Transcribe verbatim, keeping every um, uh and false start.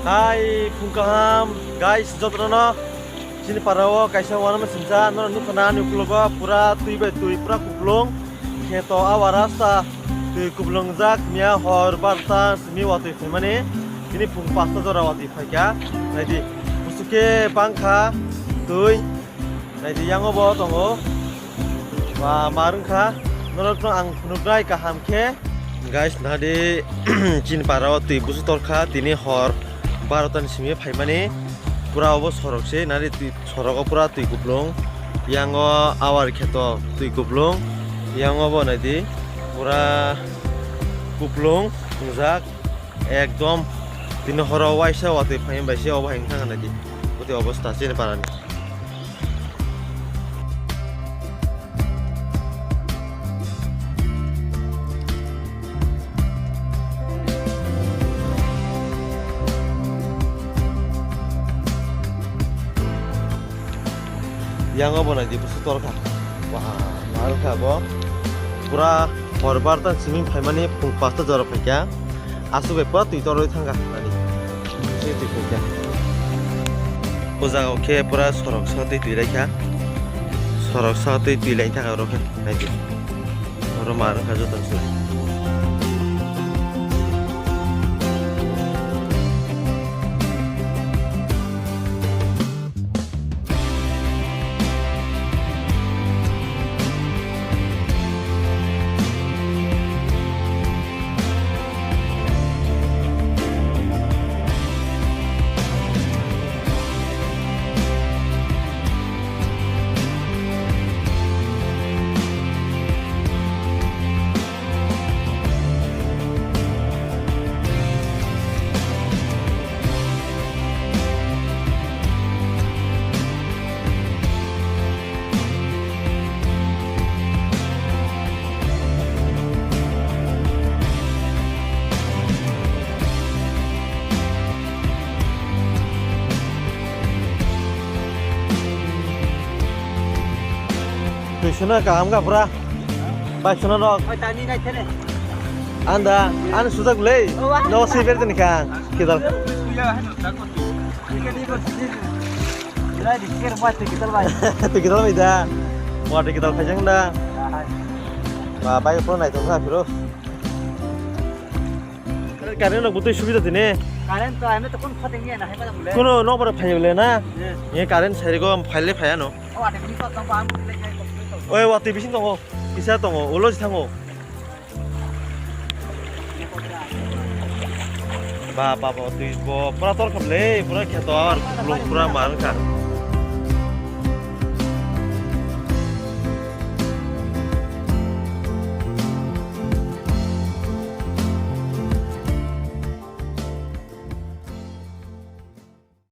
Hai, phung kaham, guys, jotono chini para o kaisa uanama sincha, no nukha na ani uklogo pura twi bai twi, pura kuplung, kheto awa rasta twi kuplung jak, miya hor barta simi watwi phaimani, tini phung pasta jora watwi phaikha, naidi, busu khe bangkha twi. Naidi, yango bo tongo. Ba, ma wngkha. Norokno ang phunuknai kaham khe. Guys, nadi chini para o twi busu torkha, tini hor barota ni simi phaimani. Pura obo sorok se, nadi twi, sorok o pura twi kuplung. Yango awar kheto twi kuplung. Yango bo naidi pura kuplung wngjak. Ekdom tini horo waisa watwi phaimani bai se obo hai wngkha naidi. Bwtwi obostha chini para ni. Yango bo naidi busu torkha. Wah, ma wngkha bo. Pura hor barta simi phaimani phung pasta jora phaikha. Aswk bai pura twi torwi thangkha nani. Sini twi phaikha. O jaga o khe pura sorok sa twi twi laikha. Sorok sa twi twi lai thangkha oro khe. Naidi. Oro ma wngkha joto se. Twi suna kaham kha pura. Bai suna rok. Oi, tani nai thene. Anda, an sujak le. O, wa. No si ber tani kha. Kidal. Nai di ker bai, twi kidal bai. Twi kidal bai da. Wa twi kidal phai jang da. Ahai. Ba bai pura nai thok kha phiro. Current rok butui subida tini. Current to ame to kun khoting ya na hai ba bule. Kuno nok bara phai bule na. Ye. Ye current sari go phai le phai ano. O ate bini to tong ba am le khai ko. Oi, wa twi bising tongo. Kisa tongo. Ulo si thango. Ba, ba, ba, twi bo pura tor kham le, pura kheto ar kuplung pura mar kha.